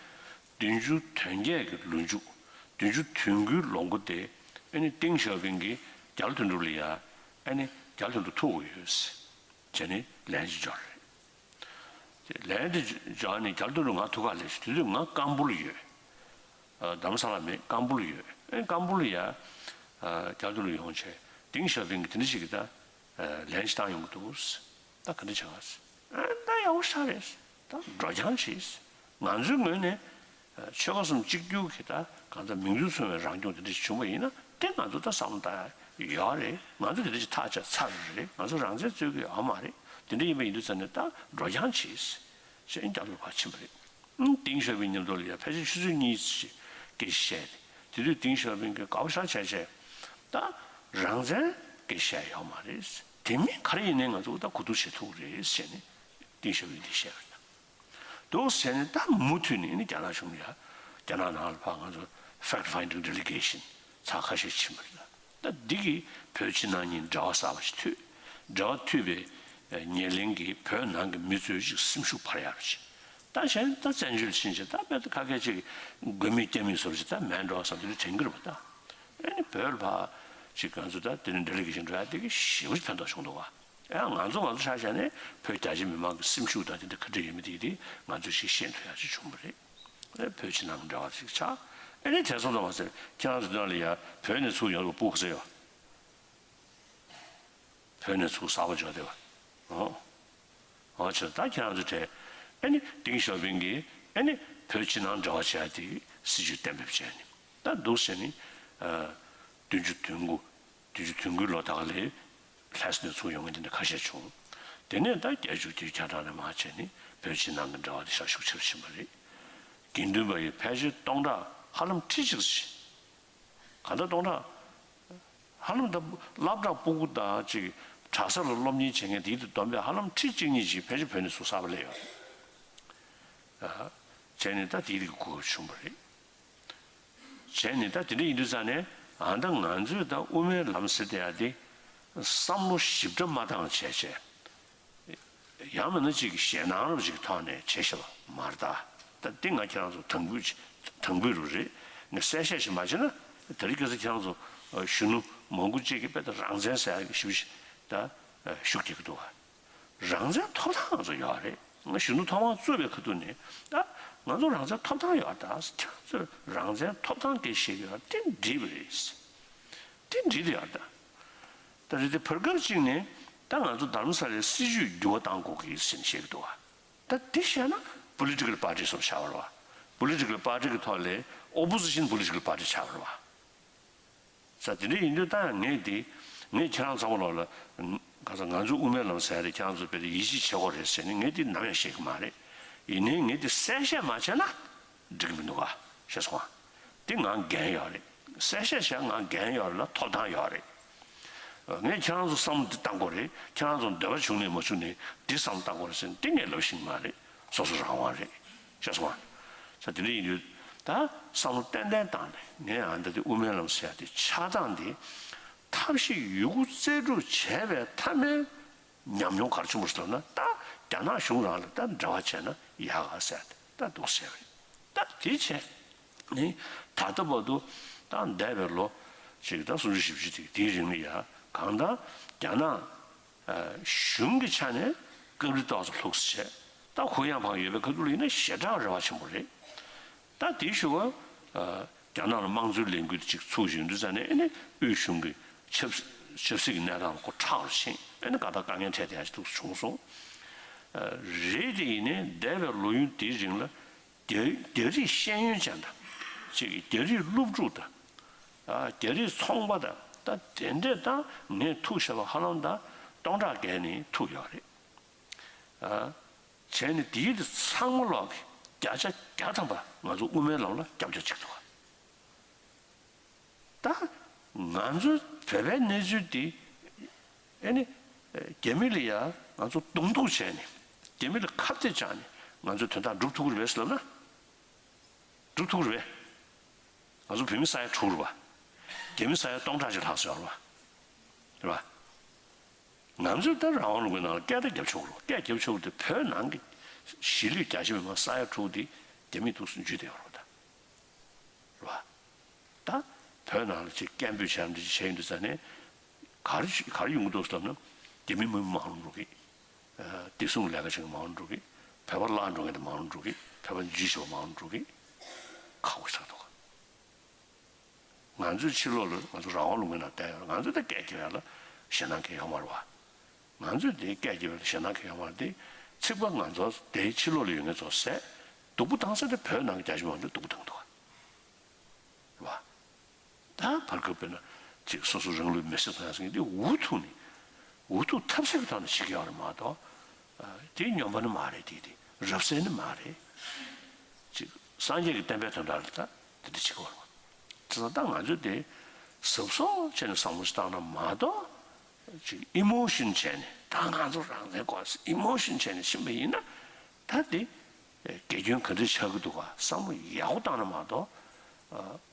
བདུན་ཅུ་དོན་བརྒྱད་ཀྱི་ལོ་མཇུག་བདུན་ཅུ་དོན་དགུའི་ལོ་མགོ་དེ་ཨ་ནི་ཏེང་ཞའོ་ཕིང་གིས་རྒྱ་ལོ་དོན་གྲུབ་ལ་ཡ་ཨ་ནི་རྒྱ་ལོ་དོན་གྲུབ་ཐུག་དགོས་ཡོད་ཟེར་བྱས་ནས་ལན་ཅིག་འབྱོར་རེད། ལན་དེ་འབྱོར་ནས་རྒྱ་ལོ་དོན་གྲུབ་ང་ཐུག་ག་སླེབས་ཤིག་དེ་དུས་ང་ཀམ་པུ་ལ་ཡོད། རྡ་རམ་ས་ལ་མེད་ཀམ་པུ་ལ་ཡོད། ཨ་ནི་ཀམ་པུ་ལ་ཡ་རྒྱ་ལོ་དོན་གྲུབ་ཡོང་བྱས་ཏེང་ཞའོ་ཕིང་གིས་དེ་འདྲ་ཞིག་གི་ད། ལན་ཞིག་བཏང་ཡོང་གི་འདུག་ད་ག་འདྲ་བྱ་བ། ད་ཡག་པོ་ཞེ་དྲག་རེད། ད་འགྲོ་རྐྱང་བྱེད། ང་ཚོའི་ངོས་ནས་ཆོལ་ཁ་གསུམ་གཅིག་གྱུར་གྱི་ད་གང་ལྟར་མིང་དོན་མཚུངས་པའི་རང་སྐྱོང་དེ་འདྲ་ཞིག་བྱུང་བ་ཡིན་ན་དེ་ང་ཚོ་ད་བསམ་བློ་བཏང་ཡག་ཡོད་རེད། ང་ཚོ་དེ་འདྲ་ཞིག་ཐག་བཅད་ཚར་རེད། ང་ཚོ་རང་བཙན་རྩོད་ཀྱི་ཡོད་མ་རེད། དེ་འདྲ་ཡིན་པ་ཡིན་དུས་ཙང་ནས་ད་འགྲོ་རྐྱང་བྱེད། ཞེས་རྒྱ་ལོར་ཕར་ཕྱིན་པ་རེད། ཏེང་ཞའོ་ཕིང་མཉམ་དུ་ལ་ཡ་ཕལ་ཆེར་ཆུ་ཚོད་གཉིས་ཙམ་ཞིག་སྐད་ཆ་བཤད་དེ་དེ་དུས་ཏེང་ཞའོ་ཕིང་གིས་དགའ་པོ་ཞེ་དྲག་བྱས་བྱས་ད་རང་བཙན་སྐད་ཆ་བཤད་ཡོད་མ་རེད། དེ་མིན་ག་རེ་ཡིན་ནའི་ང་ཚོ་ད་གོ་བསྡུར་བྱེད་ཐུབ་རེད་ཟེར་ནས་ཏེང་ཞའོ་ཕིང་གིས་བཤད་པ་རེད། འདུག་ཟེར་ནས་ད་མུ་མཐུད་ནས་ནི་རྒྱ་ནག་གཞུང་ལ་ཡ་རྒྱ་ནག་ནང་ལ་ཕར་ང་ཚོ་fact finding delegation ཚར་ཁ་ཤས་ཕྱིན་པ་རེད། ད་འདི་གིས་བོད་ཕྱི་ནང་གཉིས་འབྲེལ་བ་གསར་པ་ཞིག་མཐུད། འབྲེལ་བ་མཐུད་པའི་ཉེར་ལེན་གྱིས་བོད་ནང་གི་མི་ཚོའི་ཅིག་སེམས་ཤུགས་འཕར་ཡག་རེད། ད་གཞན་ད་བཙན་བྱོལ་ཕྱིན་ཆད་ད་དཔེ་ད་ཁ་སྐད་ཅིག་དགོས་མེད་རྐྱང་མེད་བཟོ་འདྲ་ཞིག་ད་མེད་འགྲོ་བསམ་དེ་འདྲ་དྲན་གྱི་རེད་པ། ད་ཨེ་ནི་བོད་ལ་ཕར་ཅིག་ང་ཚོ་ད་དེ་ནས་འབྲེལ་ལས་ཀྱི་ཞིག་འགྲོ་ཡག་དེ་གི་ཞེ་པོ་ཅིག་ཕན་ཐོགས་བྱུང་འདུག་བ། ཨེ་ང་ཚོ་ང་ཚོ་ཆ་བཞག་ནས་བོད་རྒྱ་ཆེ་མི་མང་གི་སེམས་ཤུགས་དང་དེ་འདྲ་ག་འདྲ་ཡོད་མེད་དེ་གི་དེ་ང་ཚོས་ཞིག་ཤེས་ཐུབ་ཡག་ཅིག་བྱུང་བ་རེད། ཨེ་བོད་ཕྱི་ནང་གི་འབྲེལ་བ་ཞིག་ཆགས། ཨེ་ནི་དེ་ཚོ་ཚང་མ་ཟེར་ཁྱེད་རང་ཚོ་འདི་ནང་ལ་ཡ་བོད་ནས་ཚུར་ཡོང་བ་སྤུ་གུ་ཟེར་ཡོད། བོད་ནས་ཚུར་གསར་པ་འབྱོར་བསྡད་པ། ཨོ། ཨོ་ཆེ་ད་ཁྱེད་རང་ཚོ་གྲས། ཨེ་ནི་ཏེང་ཞའོ་ཕིང་གིས་ཨེ་ནི་བོད་ཕྱི་ནང་འབྲེལ་བ་བྱེད་ཡ་དེ་སྲིད་ཇུས་གཏན་འབེབས་བྱས་ནས་ད་འདུག་ཟེར་ནི། བདུན་ཅུ་དོན་དགུ། བདུན་ཅུ་དོན་དགུའི་ལོ་ད་ག་ལས་ལྷ་ས་ནས་ཚུར་ཡོང་མཁན་དེ་འདྲ་ཁ་ཤས་བྱུང་། དེ་ནས་ད་བརྒྱད་ཅུ་དེའི་ཁ་གྲངས་ནས་མར་བྱས་ནས་བོད་ཕྱི་ནང་གི་འབྲེལ་བ་དེ་ཤུགས་ཆེ་རུ་ཕྱིན་པ་རེད། དགེ་འདུན་པ་ཡིས་ཕལ་ཆེར་སྟོང་ཕྲག་ཧ་ལམ་ཁྲི་གཅིག་ཙམ་ཞིག་གང་ལྟར་སྟོང་ཕྲག་ཧ་ལམ་ད་སློབ་གྲྭ་སྤུ་གུ་དང་ཅིག་གྲྭ་ས་ལ་སློབ་གཉེར་བྱེད་མཁན་དེའི་དུ་བསྡོམས་པས་ཧ་ལམ་ཁྲི་གཅིག་གཉིས་ཅིག་ཕལ་ཆེར་བོད་ནས་ཚུར་གསར་པ་སླེབས་ཡོད་རེད། བྱས་ནས་ད་དེའི་རིགས་གོ་སྐབས་བྱུང་བ་རེད། བྱས་ནས་ད་དེ་འདྲ་ཡིན་དུས་ཙང་ནས་ཨ་ད་ང་ཚོས་ད་དབུ་མའི་ལམ་ཟེར་བསྡད་ཡ་དེ་བསམ་བློ་ཞིབ་ཕྲ་མ་བཏང་བྱས་བྱས། ཡང་མིན་ན་ཅིག་ཞེད་སྣང་རབ་ཅིག་ཐོག་ནས་བྱེད་ཤེས་པ་མ་རེད་ད། ད་འདི་ང་ཁྱེད་རང་ཚོ་དང་པོ་དང་པོ་རུ་རེད། ངས་གསལ་བཤད་ཞིག་མ་བྱས་ན་དེ་རིང་ཁ་སང་ཁྱེད་རང་ཚོ་གཞོན་ནུ་མང་པོ་ཅིག་གིས་དཔེ་ད་རང་བཙན་ཟེར་ཡ་གི་ཞིབ་ཞིབ་ད་ཤུགས་རྒྱག་གི་འདུག་བ། རང་བཙན་ཐོབ་ཐང་ང་ཚོ་ཡོད་རེད། ང་གཞོན་ནུ་ཐོག་མར་བཙུགས་པའི་ཁ་ཐུག་ནས་ད་ང་ཚོ་རང་བཙན་ཐོབ་ཐང་ཡོད་ད། ཁྱེད་རང་ཚོས་རང་བཙན་ཐོབ་ཐང་སྐད་བཤད་ཀྱི་ཡོད་དེ་འགྲིག་པ་རེད། དེ་འགྲིག་དེ་ཡོད་ད། ད་རེད་དེ་བར་སྐབས་གཅིག་ནས་ད་ང་ཚོ་རྡ་རམ་ས་ལའི་སྲིད་ཇུས་འགྱུར་བ་གཏང་དགོས་ཀྱི་ཟེར་ནས་བཤད་ཀྱི་འདུག་བ། ད་དེ་བཤད་ན་political party་སོགས་བྱ་བ་རེད་བ། Political party་གི་ཐོག་ལས་opposition political party་བྱ་བ་རེད་བ། ས་དེ་འདྲ་ཡིན་དུས་ད་ངས་དེ་ངས་ཁྱེད་རང་ཚང་མ་ལོག་ལ་ ག་ས་ང་ཚོ་དབུ་མའི་ལམ་ཟེར་ཡ་དེ་ཁྱེད་རང་ཚོ་དཔེ་དེ་ཡིད་ཆེས་བྱེད་དགོས་རེད་ཟེར་ནས་ངས་དེ་ནམ་ཡང་བཤད་ཀྱི་མ་རེད། ཡིན་ནའི་ངས་དེ་གསལ་བཤད་མ་བྱས་ན་འགྲིག་གི་མི་འདུག་ག་ཤེས་སོང་ང་། དེ་ང་འགན་ཡོད་རེད། གསལ་བཤད་བྱས་ང་འགན་ཡོད་རེད་ལ་ཐོབ་ཐང་ཡོད་རེད། ངས་ཁྱེད་རང་ཚོ་བསམ་བློ་འདི་བཏང་དགོས་རེད། ཁྱེད་རང་ཚོ་འདོད་པ་བྱུང་ནས་མ་བྱུང་ནས་འདི་བསམ་བློ་བཏང་དགོས་རེད་ཟེར་ནས་འདི་ངས་ལབ་ཤེས་ཀྱི་མ་རེད། སོ་སོ་རང་དབང་རེད། ཤེས་སོང་ང་། ས་དེ་འདྲ་ཡིན་དུས་ད་བསམ་བློ་ཏན་ཏན་བཏང་ནས་ངས་ཨ་འདི་དེ་དབུ་མའི་ལམ་ཟེར་ཡ་དེ་ཆགས་སྟངས་དེ་ཐབས་ཤེས་ཡོད་རྒུ་རྩལ་སྤྲུགས་བྱས་པའི་མཐའ་མའི་ཉམས་མྱོང་ག་རེ་བྱུང་བ་ཟེར་ན། ད་རྒྱ་ནག་གཞུང་རང་ལ་ད་འབྲེལ་བ་བྱས་ན་ཡག་ག་ཟེར་ད་འདུག་ཟེར་བས། ད་དེ་བྱས་ནས་ད་ལྟ་བར་དུ་ད་འདས་པའི་ལོ་ཞིག་ད་སུམ་ཅུ་བཞི་བཅུ་དེ་དེའི་རིང་ལ་ཡ་གང་ལྟར་རྒྱ་ནག་གཞུང་གི་ཆ་ནས་སྐབས་རེ་ཏོག་ཙམ་ལྷུག་ཙམ་བྱས། ད་གུ་ཡངས་བ་ཡོད་པའི་ཁ་ཐུག་ལ་ཡིན་ན་ཞེ་དྲག་རེ་བ་ཆེན་པོ་རེད། ད་དེའི་ཞུ་བ། རྒྱ་ནག་ལ་དམངས་གཙོའི་ལས་འགུལ་ཅིག་ཚུགས་བཞིན་དུས་ཙ་ནས་ཨེ་ནི་དབུས་གཞུང་གི་ཆབ་ཆབ་སྲིད་ཀྱི་གནས་སྟངས་ལ་ཁོ་ཁྲག་རུ་ཕྱིན། ཨེ་ནི་ག་ད་དཀའ་ངལ་འཕྲད་བསྡད་ཡ་ཞིག་ཐུགས་སུ་བྱུང་སོང་། རེད་དེ་ཡིན་ནའི་འདས་པའི་ལོ་ཡུན་དེའི་རིང་ལ་རྒྱ་རྒྱ་རིགས་ཤེས་ཡོན་ཅན་དང་ཅིག་རྒྱ་རིགས་སློབ་ཕྲུག་དང་། རྒྱ་རིགས་ཚོང་པ་དང་ད་དེ་འདྲས་དང་ངས་ཐུག་བཞག་པ་ཧ་ལམ་ད་སྟོང་ཕྲག་བརྒལ་ནས་ཐུག་ཡོད་རེད། བྱས་ནས་དེའི་དེ་ཚང་མ་ལོག་གི་བརྒྱ་ཆ་བརྒྱ་ཐམ་པ་ང་ཚོ་དབུ་མའི་ལམ་ལ་སྐྱབས་བཅོལ་བྱེད་ཀྱི་འདུག་ག་ད་ང་ཚོའི་བོད་པའི་གནས་ཚུལ་འདི་ཨེ་ནི་རྒྱ་མི་ལ་ཡ་ང་ཚོ་གདོང་གཏུག་བྱས་ནས་རྒྱ་མི་ལ་ཁ་གཏད་བཅག་ནས་ང་ཚོའི་དོན་དག་སྒྲུབ་ཐུབ་ཀྱི་རེད་པས་ལབ་ན། སྒྲུབ་ཐུབ་ཀྱི་རེད་པས། ང་ཚོ་བོད་མི་ས་ཡ་དྲུག་རེད་པ། རྒྱ་མི་ས་ཡ་སྟོང་ཕྲག་ཅིག་ལྷག་ཙམ་ཡོད་རེད་པ། རེད་པ། ང་ཚོས་ད་རང་དབང་ལུང་པའི་ནང་ལ་སྐད་ཆ་རྒྱབ་ཆོག་གི་རེད། སྐད་རྒྱབ་ཆོག་གི་དེ་བོད་ནང་གི་གཞིས་ལུས་རྒྱ་ཆེ་མི་མང་ས་ཡ་དྲུག་དེ་རྒྱ་མིས་ཐུགས་སུ་འཇུས་བསྡད་ཡོད་རེད་པ་ད། རེད་པ། ད་བོད་ནང་ལ་ཅིག་སྐད་འབོད་བྱས་འདི་བྱས་ཡོང་དུས་ཙ་ནས་ག་རེ་ག་རེ་ཡོང་གི་འདུག་ཟེར་ན། རྒྱ་མི་མི་མང་རུ་འགྲོ་གི། བདེ་སྲུང་ལས་ཀ་བྱེད་མཁན་མང་རུ་འགྲོ་གི། བོད་པ་བརླག་འགྲོ་མཁན་དེ་མང་རུ་འགྲོ་གི། བོད་པ་འཇིགས་ཞེ་པོ་མང་རུ་འགྲོ་གི། ཁག་པོ་ཆགས་འདུག་ག་ང་ཚོའི་ཕྱི་ལོགས་ལ་ང་ཚོ་རང་དབང་ལུང་པའི་ནང་བསྡད་ཡོད་རེད། ང་ཚོ་དེ་སྐད་རྒྱབ་ཡ་ལ་ཞེད་སྣང་གང་ཡང་ཡོད་མ་རེད་པ། ང་ཚོས་དེ་སྐད་རྒྱབ་ཡ་ལ་ཞེད་སྣང་གང་ཡང་ཡོད་མ་རེད་དེ། ཚིག་པ་ང་ཚོ་དེའི་ཕྱི་ལོགས་ལ་ཡོད་མཁན་ཚོ་ཟས་སྡུག་པོ་བཏང་ས་དེ་བོད་ནང་གི་རྒྱ་ཆེ་མང་ཚོས་སྡུག་པོ་བཏང་འདུག་ག་རེད་པ། ད་བར་སྐབས་དཔེར་ན་ཅིག་སོ་སོ་རང་ལུས་མེར་སྲེག་བཏང་ཡ་ཟེར་མཁན་དེ་འུ་ཐུག་ནས་འུ་ཐུག་ཐབས་ཟད་ཀྱི་ཐོག་ནས་བྱེད་ཀྱི་ཡོད་རེད་མ་གཏོགས། དེ་སྨྱོན་པ་ནི་མ་རེད། དེ་དེ་རབ་གསལ་ནི་མ་རེད། ཅིག་སངས་རྒྱས་ཀྱི་བསྟན་པའི་དོན་དག་ལ་ད་དེ་འདྲ་བྱེད་ཀྱི་ཡོད་རེད་མ། དེ་ཚོ་ད་ང་ཚོས་དེ་གཟབ་གཟབ་བྱས་ནས་བསམ་བློ་ཞིག་བཏང་ན་མ་གཏོགས། ཅིག་ཨི་མོ་ཤོན་བྱས་ནས་ད་ང་ཚོ་རང་བཙན་དགོས་ཟེར་ཨི་མོ་ཤོན་བྱས་ནས་ཕྱིན་པ་ཡིན་ན། ད་དེ་དགེ་སྐྱོན་ག་འདྲ་ཆགས་ཀྱི་འདུག་ག་བསམ་བློ་ཡག་པོ་བཏང་ན་མ་གཏོགས།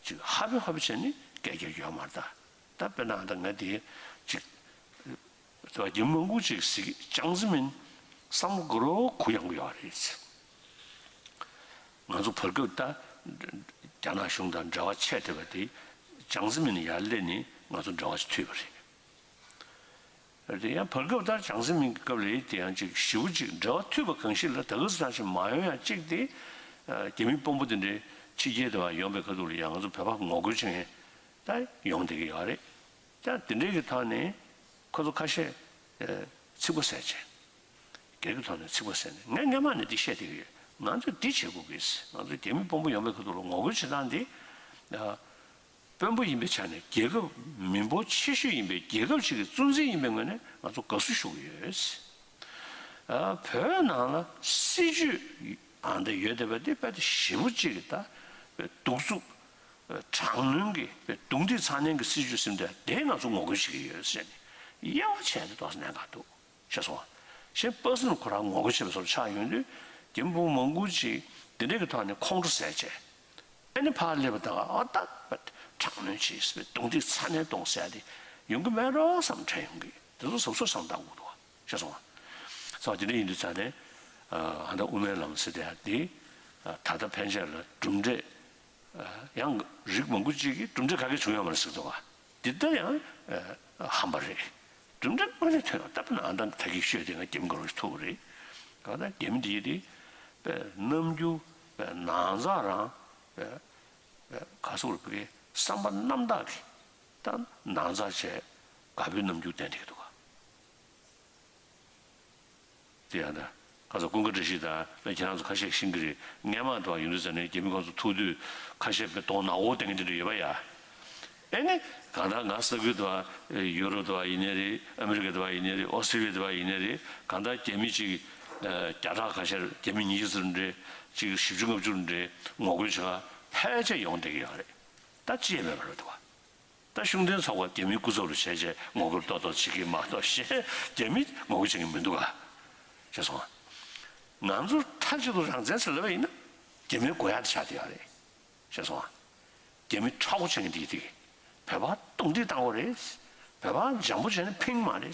ཅིག་ཧ་པེ་ཧ་པེ་བྱས་ནས་སྐད་རྒྱག་རྒྱུ་ཡོད་མ་རེད་ད། ད་དཔེར་ན་ད་ང་དེ་ཅིག་ད་རྒྱ་མི་མང་པོ་ཅིག་གཟིགས་ཅང་ཙེ་མིན་བསམ་བློ་དགོས་རོགས་གུ་ཡངས་གི་ཡོད་རེད། ང་ཚོ་བར་སྐབས་ད་རྒྱ་ནག་གཞུང་དང་འབྲེལ་བ་ཆད་བསྡད་པ་དེ་ཅང་ཙེ་མིན་ཡར་སླེབས་ནས་ང་ཚོ་འབྲེལ་བ་ཅིག་མཐུད་པ་རེད། དེ་ཡང་བར་སྐབས་ལྟར་བྱང་སེམས་མིན་གྱི་སྐབས་ལ་དེ་ཡང་ཅིག་ཞེ་པོ་ཅིག་འབྲེལ་བ་མཐུད་པ་གང་ཞིག་ལ་ད་ག་ཟེ་ཐང་ཞིག་མ་ཡོང་ཡང་གཅིག་དེ། རྒྱ་མི་དཔོན་པོ་དེ་འདྲའི་ཕྱི་རྒྱལ་དུ་ཡོང་པའི་ཁ་ཐུག་ལ་ཡང་ང་ཚོ་བོད་པ་ངོ་རྒོལ་བྱེད་མཁན་ད་ཡོང་བསྡད་ཀྱི་ཡོད་རེད། ད་དེ་འདྲའི་གི་ཐོག་ནས་ཁོ་ཚོ་ཁ་ཤས་ཚིག་པ་ཟས་བྱས། སྒེར་གྱི་ཐོག་ནས་ཚིག་པ་ཟས་ནས་ངས་སྔན་མ་ནས་འདི་བཤད་བསྡད་ཀྱི་ཡོད། ང་ཚོས་འདི་བྱེད་དགོས་ཀྱི། ང་ཚོས་རྒྱ་མི་དཔོན་པོ་ཡོང་པའི་ཁ་ཐུག་ལ་ངོ་རྒོལ་བྱེད་སྟངས་འདི། དཔོན་པོ་ཡིན་པའི་ཆ་ནས་རྒྱལ་ཁབ་མི་འབོར་ཆེ་ཤོས་ཡིན་པའི་རྒྱལ་ཁབ་ཅིག་གི་གཙོ་འཛིན་ཡིན་པའི་ངོས་ནས་ང་ཚོ་དགའ་བསུ་ཞུ་གི་ཡོད། བོད་ནང་ལ་སྲིད་ཇུས་ཨ་འདྲ་ཡོད་བསྡད་པ་འདི་དཔེ་དེ་ཞེ་པོ་ཅིག་གི་ད་དཔེ་གདུག་རྩུབ་དྲག་གནོན་གྱི་དཔེ་རྡུང་རྡེག་ཚ་ནན་གྱི་སྲིད་ཇུས་ཟིན་བསྡད་དེ་ང་ཚོ་ངོ་རྒོལ་བྱེད་ཀྱི་ཡོད་ཟེར་ནས་དབྱེ་བ་ཕྱེ་ནས་ཏོག་ཙམ་གནད་འགག་འདུག་ཤེས་སོང་ང་། གཞན་པ་སེ་ནི་ཁོ་རང་ངོ་རྒོལ་བྱེད་པའི་བཟོ་འདྲ་ཆགས་ཡོང་དུས་རྒྱ་མི་དཔོན་པོ་མང་པོ་ཅིག་འདི་འདྲའི་གི་ཐོག་ནས་ཁོང་ཁྲོ་ཟ་བྱས། ཨ་ནི་ཕར་སླེབས་པ་དང་ཨ་ད་དྲག་གནོན་བྱས་རྡུང་རྡེག་ཚ་ནན་གཏོང་ཟེར་ཡ་དེ་ཡོང་གི་མེད་འགྲོ་བསམ་དྲན་ཡོང་གི། དེ་ཚོ་གཟབ་གཟབ་བསམ་བཏང་དགོས་འདུག་ཤེས་སོང་ང་། ས་དེ་འདྲ་ཡིན་དུས་ཙང་ནས་ཨ་ད་དབུ་མའི་ལམ་ཟེར་དེ་ཡ་དེ་ད་ལྟ་ཕན་ཆད་ལ་གྲུབ་འབྲས། ཡང་རིགས་མང་པོ་ཅིག་གིས་གྲུབ་འབྲས་ག་གེ་བྱུང་ཡོད་མ་རེད་ཟེར་འདུག་ག་འདི་ལྟ་ཡང་ཧམ་པ་རེད། གྲུབ་འབྲས་དངོས་གནས་ཐོན་ཡོང་ད་དཔེར་ན་ཨ་ད་ད་གིན་ཤོད་དེ་ང་རྒྱ་མི་དགའ་རོགས་ཤིག་ཐུག་པ་རེད། ག་ད་རྒྱ་མི་འདི་དེ་དཔེ་རྣམ་འགྱུར་དཔེ་ནང་ཚགས་རང་དཔེ་དཔེ་ག་སོགས་རེད་པས་བསམ་པ་རྣམ་དག་གིས་ད་ནང་ཚགས་བྱས་དགའ་པོའི་རྣམ་འགྱུར་བསྟན་བསྡད་ཀྱི་འདུག་ག་དེ་ཡང་ད། ཁ་ས་ཀུན་དགའ་བཀྲ་ཤིས་དང་ཁྱེད་རང་ཚོ་ཁ་ཤས་ཤེས་ཀྱི་རེད། སྔན་མ་དང་ཡིན་དུས་ཙང་ནས་རྒྱ་མི་ཁོང་ཚོ་ཐུག་དུས་ཁ་ཤས་དཔེ་གདོང་ནག་པོ་བསྟན་གྱི་དེ་འདྲ་ཡོད་པ་ཡ། ཨེ་ནི་གང་ལྟར་ང་ས་ཁུལ་དུ་བ་ཡུ་རོབ་དུ་བ་ཡིན་ནའི་རེད། ཨ་མི་རི་ཀ་དུ་བ་ཡིན་ནའི་རེད། ཨོ་སི་ཊེ་ལི་ཡ་དུ་བ་ཡིན་ནའི་རེད། གང་ལྟར་རྒྱ་མི་གཅིག་བརྒྱ་ཕྲག་ཁ་ཤས། རྒྱ་མི་ཉི་ཤུ་ཙམ་རེད། གཅིག་བཞི་བཅུ་ལྔ་བཅུ་རེད། ངོ་རྒོལ་བྱེད་ག་ཕལ་ཆེར་ཡོང་བསྡད་ཀྱི་ཡོད་རེད། ད་ཅི་ཡང་མེད་པ་རེད་འདུག་བ། ད་ཤུགས་ལྡན་ཚོགས་པ་རྒྱ་མིའི་སྐུ་ཚབ་རུ་བྱས་བྱས་ངོ་རྒོལ་ཏོག་ཏོག་བྱེད་ཀྱི་མ་གཏོགས་གཞན་རྒྱ་མི་ངོ་རྒོལ་བྱེད་ཀྱི་མི་འདུག་ག་ཤེས་སོང་ང་། ང་ཚོ་མཐའ་གཅིག་ཏུ་རང་བཙན་ཟེར་ལབ་པ་ཡིན་ན་རྒྱ་མིའི་དགོས་ཡག་དེ་ཆགས་བསྡད་ཡོད་རེད། ཤེས་སོང་ང་། རྒྱ་མི་ཁྲ་བོ་བྱེད་མཁན་དེ་དེ་བོད་པ་རྡུང་རྡེག་བཏང་དགོས་རེད། བོད་པ་འཇམ་པོ་བྱས་ན་ཕན་གྱི་མ་རེད།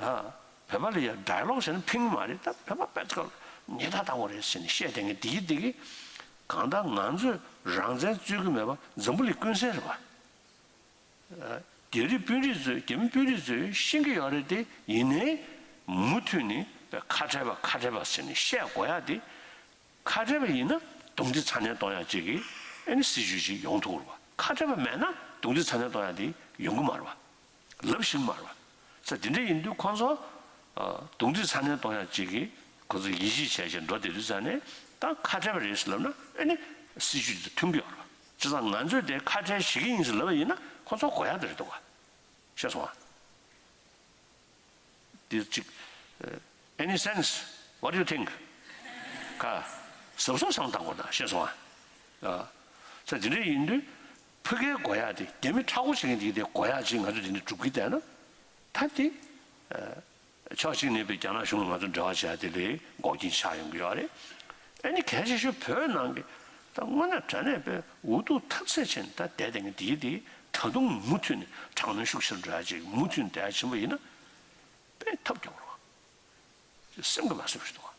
ཨ། བོད་པ་ལ་ཡ་ཌའི་ལོག་བྱས་ན་ཕན་གྱི་མ་རེད། ད་བོད་པ་དཔེ་ཚོ་ཉེས་དག་བཏང་དགོས་རེད་ཟེར་ནས་བཤད་བསྡད་མཁན་དེ་དེ་གང་ལྟར་ང་ཚོས་རང་བཙན་རྩོད་ཀྱི་མེད་པ་འཛམ་བུ་གླིང་ཀུན་གསལ་རེད་པ། རྒྱ་རིགས་དཔོན་རིགས་ཚོས། རྒྱ་མི་དཔོན་རིགས་ཚོས་ཤེས་ཀྱི་ཡོད་རེད་དེ། ཡིན་ནའི་མུ་མཐུད་ནས་ཁ་བྲལ་བ་ཁ་བྲལ་བ་ཟེར་ནས་བཤད་དགོས་ཡག་དེ། ཁ་བྲལ་བ་ཡིན་ན་རྡུང་རྡེག་ཚ་ནན་གཏོང་ཡག་ཅིག་གི་ཨ་ནི་སྲིད་བྱུས་ཅིག་ཡོང་ཐུབ་རེད་པ། ཁ་བྲལ་བ་མེད་ན་རྡུང་རྡེག་ཚ་ནན་གཏོང་ཡག་དེ་ཡོང་གི་མ་རེད་པ། ལབ་ཤེས་ཀྱི་མ་རེད་པ། ས་དེ་འདྲ་ཡིན་དུས་ཁོང་ཚོ་རྡུང་རྡེག་ཚ་ནན་གཏོང་ཡག་ཅིག་གི་ཁོ་ཚོ་ཡིད་ཆེས་བྱས་བྱས་འགྲོ་བསྡད་དུས་ཙང་ནས། ད་ཁ་བྲལ་བ་རེད་ཟེར་ལབ་ན་ཨ་ནི་སྲིད་བྱུས་དེ་མཐུན་གྱི་ཡོད་རེད་པ། བྱས་ཙང་ང་ཚོས་དེ་ཁ་བྲལ་བྱེད་ཀྱི་ཡིན་ཟེར་ལབ་པ་ཡིན་ན་ཁོ་ཚོ་དགོས་ཡག་དེ་རེད་འདུག་ག་ཤེས་སོང་ང་། འདི་གཅིག་ཨེ་ནི་སེན་སི། What do you think? ག་གཟབ་གཟབ་བསམ་བློ་བཏང་དགོས་ན། ཤེས་སོང་ང་། ཨ། ས་འདི་འདྲ་ཡིན་དུས་ཕ་གིའི་དགོས་ཡག་དེ། རྒྱ་མི་ཁྲ་བོ་བྱེད་མཁན་དེ་གི་དེ་དགོས་ཡག་ཅིག་ང་ཚོས་དེ་འདྲ་སྒྲུབ་ཀྱི་བསྡད་ན། ད་དེ་ཕྱོགས་གཅིག་ནས་པའི་རྒྱ་ནག་གཞུང་ལ་ང་ཚོ་འབྲེལ་བ་བྱེད་ཡ་དེ་ལས་འགོག་རྐྱེན་ཆགས་ཡོང་གི་ཡོད་རེད། ཨ་ནི་གལ་ཆེ་ཤོས་བོད་ནང་གི་ད་དངོས་གནས་དྲང་གནས་པའི་འུ་ཐུག་ཐབས་ཟད་ཕྱིན་ད་བསྡད་བསྡད་མཁན་དེ་དེ་ད་དུང་མུ་མཐུད་ནས་དྲག་གནོན་ཤུགས་ཆེར་འགྲོ་ཡ་ཅིག་མུ་མཐུད་ནས་བསྡད་ཡ་ཕྱིན་པ་ཡིན་ན་དཔེ་ཐབས་སྐྱོ་པོ་རེད། སེམས་ཀྱི་མ་བཟོད་པ་ཞིག་འདུག